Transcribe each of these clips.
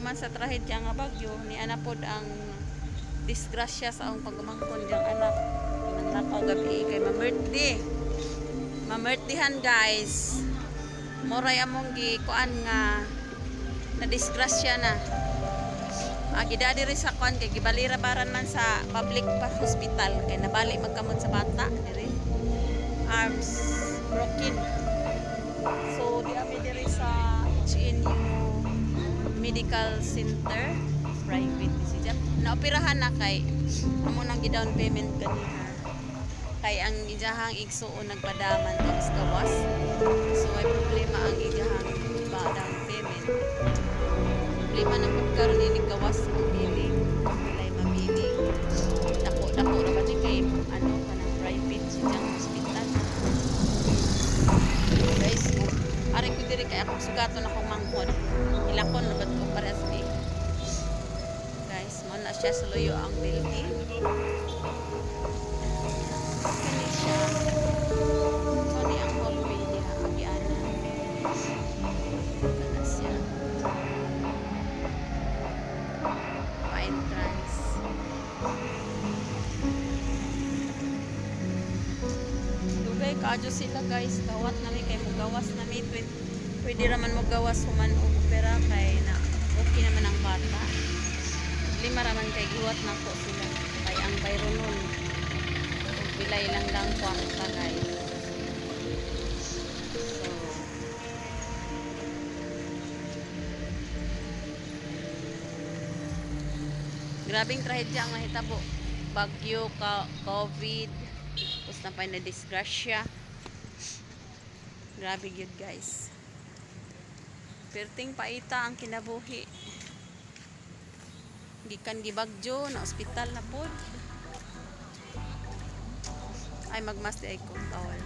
Human sa trahedya nga bagyo, ni ana pod ang disgrasya sa akong pag-umangkon diyang anak. Nanglakaw gabi kay ma-birthday. Ma-birthdayhan, guys. Moray among gi kuan nga na disgrasya na. Gida diri sa kuan kay gibalira baran man sa public pa hospital kay nabali magkamot sa bata diri. Arms broken. So di ami diri sa HNU Medical Center, private si siya. Naoperahan na kay amo nang gi-down payment kaniha. Kay ang ijahang igsuon nagpadaman tapos gawas. So ay problema ang ijahang ba down payment. Problema na pud karon ini gawas ang billing. Walay mabiling. Dako dako ra ba ni kay ano kanang private siya hospital. Guys, ari ko diri kay akong sugaton akong manghod. Hilakon na ba ko parehas ni. Guys, mo na siya suluyo ang building. Kini siya. So ni ang hallway diha agianan. Kana siya. Pa-entrance. Dugay kaadyo sila, guys. Gawat nami kay mugawas nami. Pwede raman mo gawas human og opera kay na okay naman ang bata. Lima raman kay giwat na po sila. Kay ang bayronon. Ug pilay lang lang kwarta, guys. So, grabing trahedya ang nahitabo. Bagyo, ka, COVID, tapos na pa na disgrasya. Grabe gyud, guys. Perting paita ang kinabuhi. Gikan gibagyo na ospital na pod. Ay, magmas di ay ko bawal.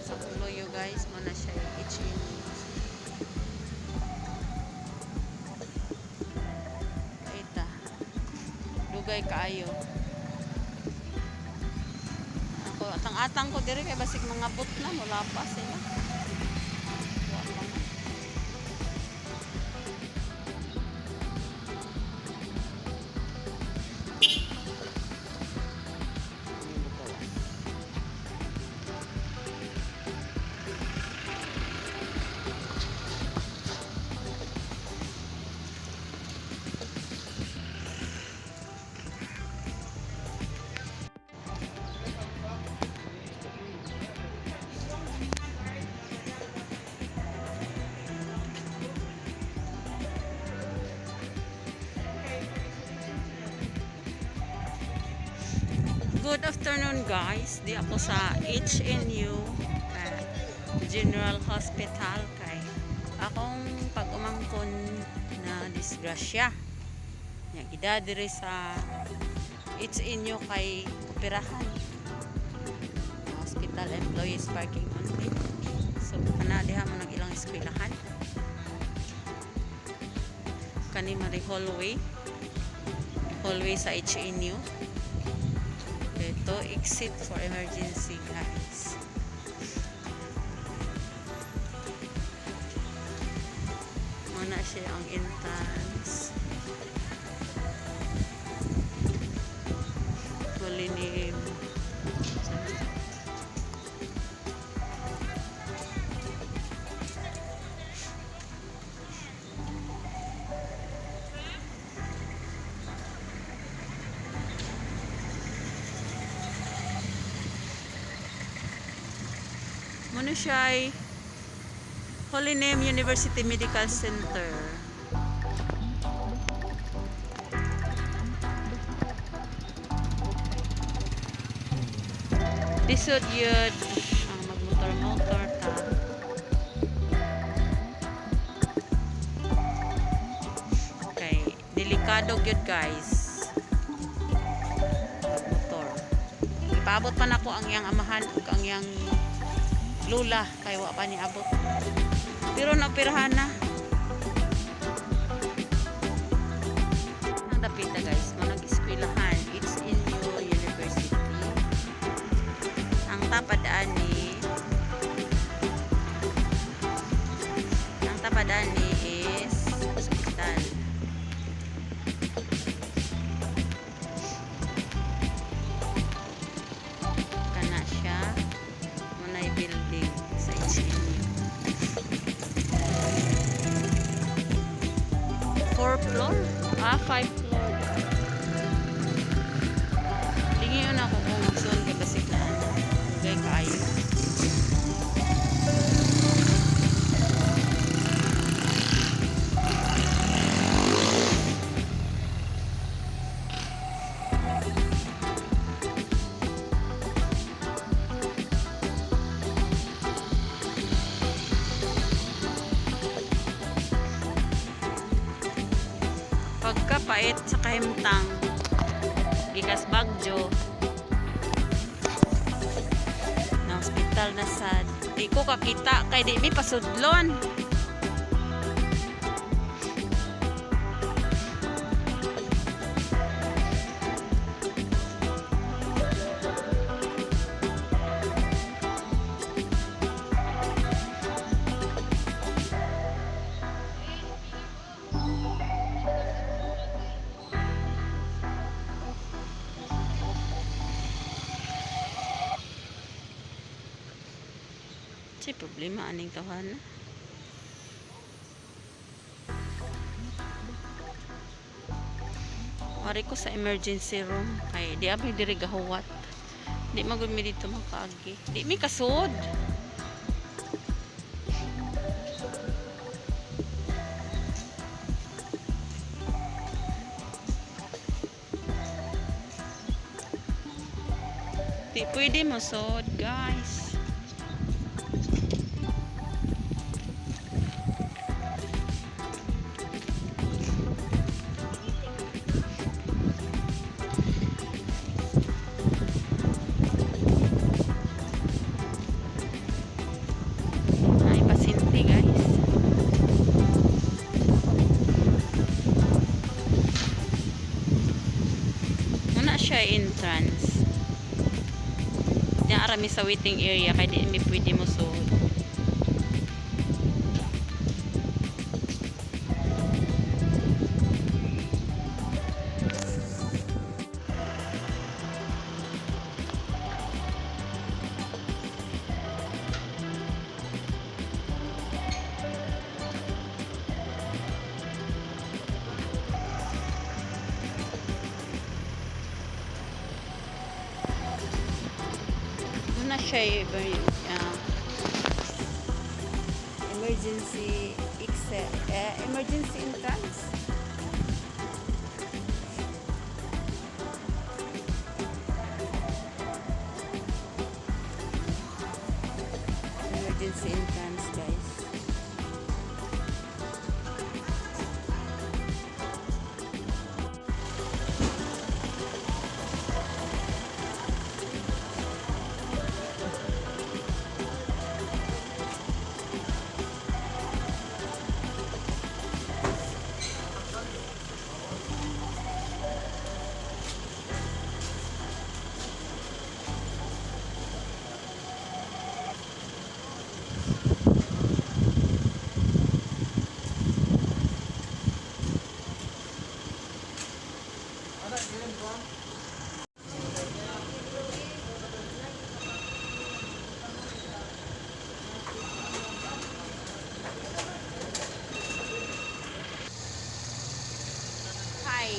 Sa Puloyo, guys, mo na siya itching. Paita. Dugay kaayo. Ako atang-atang ko diri kay basig mga bot na mula pa sila. Wa pa man. Good afternoon, guys. Di ako sa HNU General Hospital kay akong pag-umangkon na disgrasya. Nya gida diri sa HNU kay operahan. Hospital employees parking only. So kana diha mo nag ilang eskwelahan. Kani mari hallway. Hallway sa HNU. Ito, exit for emergency, guys. Muna siya ang entrance. Holy Name. Muna siya ay Holy Name University Medical Center. Lisod yun ang magmotor-motor ta. Okay, delikado gyud, guys. Magmotor. Ipaabot pa nako ang iyang amahan ug ang iyang lula kay wa pa ni abot. Pero naoperahan na. Ang dapita, guys, mo nag-eskwelahan. It's in new university. Ang tapad ani building sa HMU. Four floor? Ah, five floor. Tingin ako kung magsuon kay basig na ano. Dugay kaayo. Pagkapait sa kahimtang gikas Bagyo na hospital na sad. Di ko kakita kay di mi pasudlon. Say problema aning tawhana. Wari ko sa emergency room kay di abi diri gahuwat. Di magud mi dito makaagi. Di mi kasud. Di pwede mo sod, guys. Ay, pasyente, guys. Muna siya entrance. Diyan arami sa waiting area kay di mi pwede mo suod. Muna siya emergency exit, emergency entrance. Emergency entrance, guys. Hi.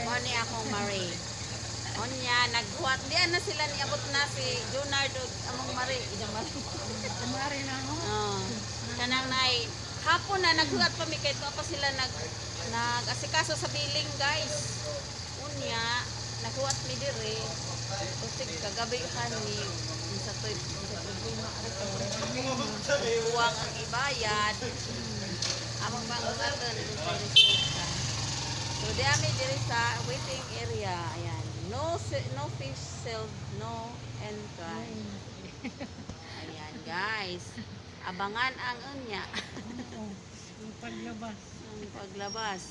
Mo ni akong Marie. Onya, naghuwat. Diyan na sila niabot na si Junard ug among Marie. Ija Marie. Kumari na ako. Oh. Kanang nay hapon na naghuwat pa mi kay tuwa pa sila nag asikaso sa billing, guys. Unya, naghuwat mi dire. Usig kagabi han ni unsa toy unsa problema ato. Kuwang ang ibayad. Among banggaton sa resulta. So di ami diri sa waiting area. Ayan. No no fish sold, no entrance. Ayan, guys. Abangan ang unya. Oo, yung paglabas. Ang paglabas.